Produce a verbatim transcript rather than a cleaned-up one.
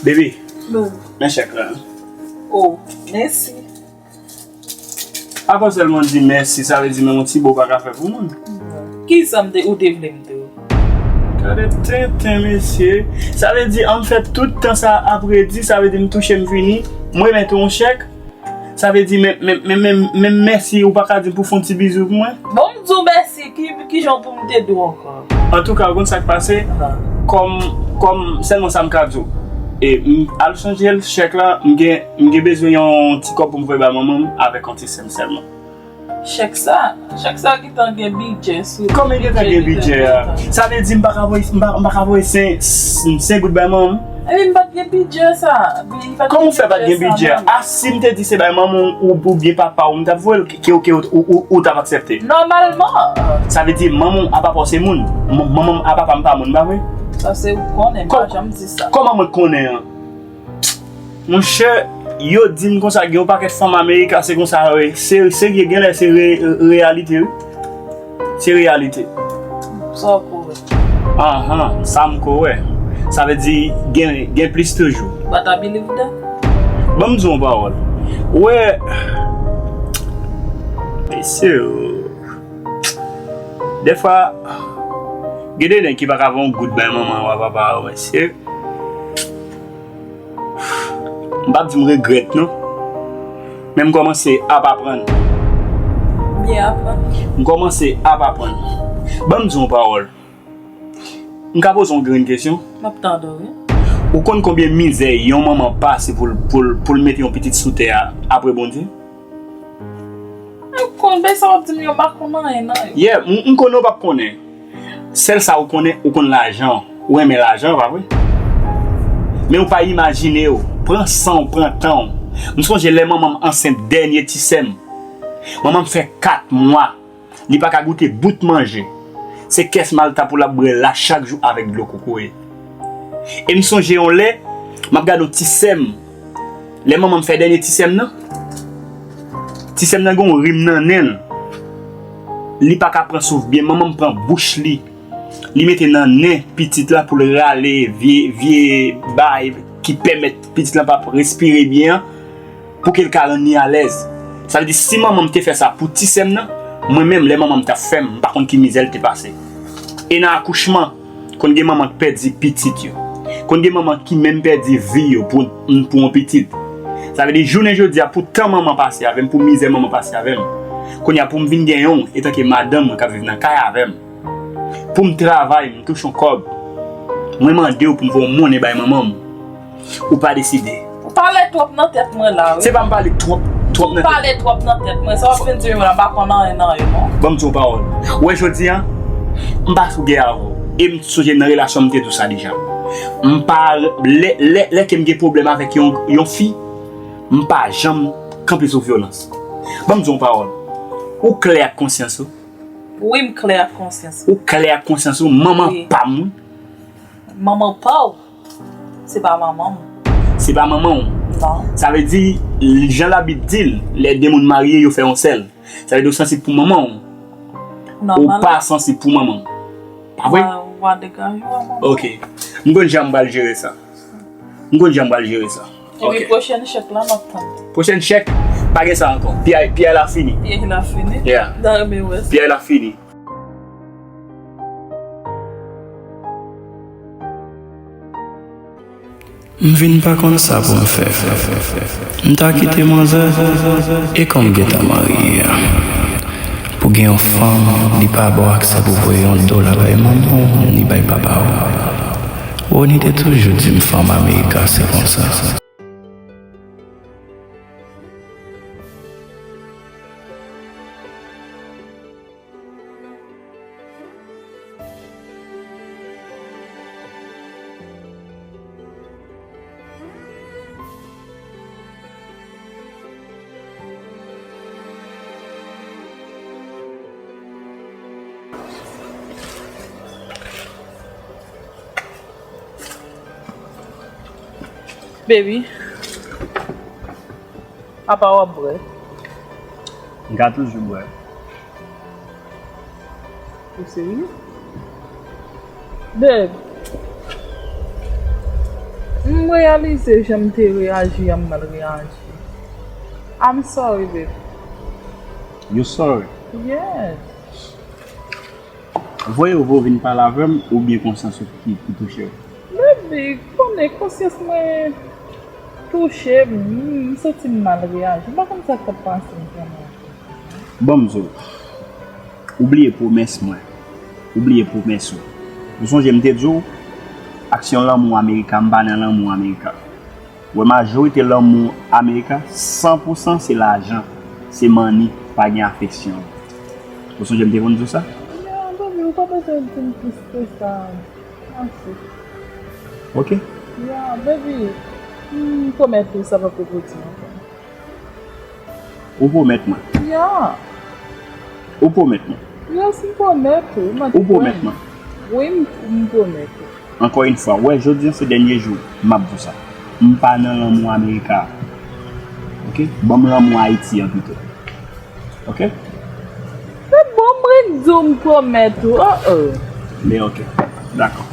Baby, men chèk la. Oh, mèsi. Apa sèlman di mèsi, sa vle di menm yon ti bo pa ka fè pou moun. Kisa m te, ou te vle m di w? Gade tenten, mesye. Sa vle di, an m fè tout tan sa ap redi, sa vle di m touche, m fini. M remèt ou yon chèk. Sa vle di, menm, menm, menm, menm, menm mèsi, ou pa ka di pou fè yon ti bizou pou mwen? Bon, m di w mèsi, ki, ki jan pou m te di w ankò? Antouka, ou konn sa k pase? Kòm, kòm, sèlman sa m ka di w. E, m, al chanje l, chèk la, m gen, m gen bezwen yon ti kòb pou m voye ba manman m avèk yon ti sè m sèlman. Chèk sa, chèk sa gentan gen bidjè sou li. Kòman l gentan gen bidjè a? Sa vle di m pa ka voye, m pa, m pa ka voye sen, sen goud bay manman m? Epi m pa t gen bidjè sa. Kòman w fè pa t gen bidjè a? A, si m te di se bay manman w oubyen papa w, m t ap voye l, ke, ke, ke ou, ou, ou, ou t ap aksepte? Nòmalman. Sa vle di manman w a papa w se moun. M-, manman m a papa m pa moun, pa vre? Sa se ou konnen, m pa janm di sa. Kòman mwen konnen an? Monchè, yo di m konsa, gen yon pakèt fanm Amerika, se konsa, wi. Se, serye, genlè se re-, reyalite, wi. Se reyalite. Sa w ko wè? Anhan, sa m ko wè. Sa vle di, gen, gen plis toujou. But I believe that. Ban m di w yon pawòl. Ou wè, mesye, dèfwa, gen de nèg ki pa ka voye yon goud bay manman w a papa w, mesye. M p ap di m regrèt, non. Men m kòmanse ap aprann. Byen aprann. M kòmanse ap aprann. Ban m di w yon pawòl. M ka poze w yon grenn kesyon? M ap tande w, wi. Ou konn konbyen mizè yon manman pase pou l, pou l, pou l mete yon pitit sou tè a apre Bondye? M konn, men sa w ap di m yo, m pa konn anyen nan yo. Yeah, m, m konnen w p ap konnen. Sèl sa ou konnen, ou konn lajan. Ou renmen lajan, pa vre? Men ou pa imajine w. Pran san w, pran tan w. M sonje lè manman m ansent dènye ti sè m. Manman m fè kat mwa. Li pa ka goute bout manje. Se kès malta pou l ap bwè la chak jou avèk dlo kokoye. E m sonje yon lè, m ap gade yon ti sè m. Lè manman m fè dènye ti sè m nan, ti sè m nan gen yon rim nan nen l. Li pa ka pran souf byen. Manman m pran bouch li. Li mete nan nen pitit la pou l rale vye, vye bagay ki pèmèt pitit la p ap respire byen an. Pou ke l ka rann li alèz. Sa vle di, si manman m te fè sa pou ti sè m nan, mwen menm, lè manman m t ap fè m, m pa konn ki mizè l te pase. E nan akouchman, konn gen manman k pèdi pitit yo. Konn gen manman ki menm pèdi vi yo pou, pou yon pitit. Sa vle di, jounen jodi a, pou tan manman pase avè m, pou mizè manman pase avè m, kounye a pou m vin gen yon, etanke madanm mwen k ap viv nan kay avè m, pou m travay, m touche yon kòb, mwen mande w pou m voye yon monnen bay manman m. Ou pa deside. Ou pale twòp nan tèt mwen la, wi. Se pa m pale twòp, twòp nan tèt. Ou pale twòp nan tèt mwen. Sa w ap vin di m la, m pa konn anyen nan yo, non. Ban m di w yon pawòl. Ou wè jodi a, m pa sou gè avè w. E m sonje nan relasyon m te di w sa deja. M pa, lè, lè, lè ke m gen pwoblèm avèk yon, yon fi, m pa janm kanpe sou vyolans. Ban m di w yon pawòl. Ou klè ak konsyans ou? Wi, m klè ak konsyans mwen. Ou klè ak konsyans ou, manman pa m wi. Manman pa w, se pa manman m. Se pa manman w. Non. Sa vle di, jan Labib di l, lè de moun marye, yo fè yon sèl. Sa vle di ou sansib pou manman w. Ou pa sansib pou manman w. Pa vre? Wa, wa degaje w a manman w. Ok. M konn jan m pral jere sa. M konn jan m pral jere sa. Epi pwochèn chèk la, m ap tann. Pwochèn chèk, pa gen sa ankò. Piyay, piyay la fini. Piyay la fini? Yeah. M ta renmen wè sa. Piyay la fini. M vin pa konn sa pou m fè. M ta kite manzè, e kòm m gentan marye a. Pou gen yon fanm, li pa ba w aksè pou voye yon dola bay manman w, ni bay papa w. Rony te toujou di m fanm Amerika se konsa. Baby, apa w ap bwè? M ka toujou bwè. Ou serye? Babe, m Reyalize jan m te reyaji a, m mal reyaji. I'm sorry, baby. You sorry? Yes. Voye yo pou vin pale avè m oubyen konsyans ou ki, ki touche w? Baby, konnen konsyans mwen touche m, m santi m mal reyaji. M pa konn sa k t ap pase m vrèman. Ban m di w, ou bliye pwomès mwen, ou bliye pwomès ou. Ou sonje m te di w, aksyon lanmou Amerika, m pa nan lanmou Amerika. Wè majorite lanmou Amerika, san pou san se lajan, se money, pa gen afeksyon. Ou sonje m te konn di w sa? Ya, baby, ou pa bezwen di m plis ke sa. Mèsi. Ok. Ya, baby, m pwomèt ou sa p ap repwodui ankò. Ou pwomèt mwen. Ya. Ou pwomèt mwen. Yes, m pwomèt ou. M ap Ou pwomèt mwen. Wi, m, m pwomèt ou. Ankò yon fwa, wè, jodi an se dènye jou m ap di w sa. M pa nan lanmou Amerika. Ok? Ban m lanmou Ayiti an pito. Ok? Se bon, m ret di w m pwomèt ou. Oh, oh. Men ok. Dakò.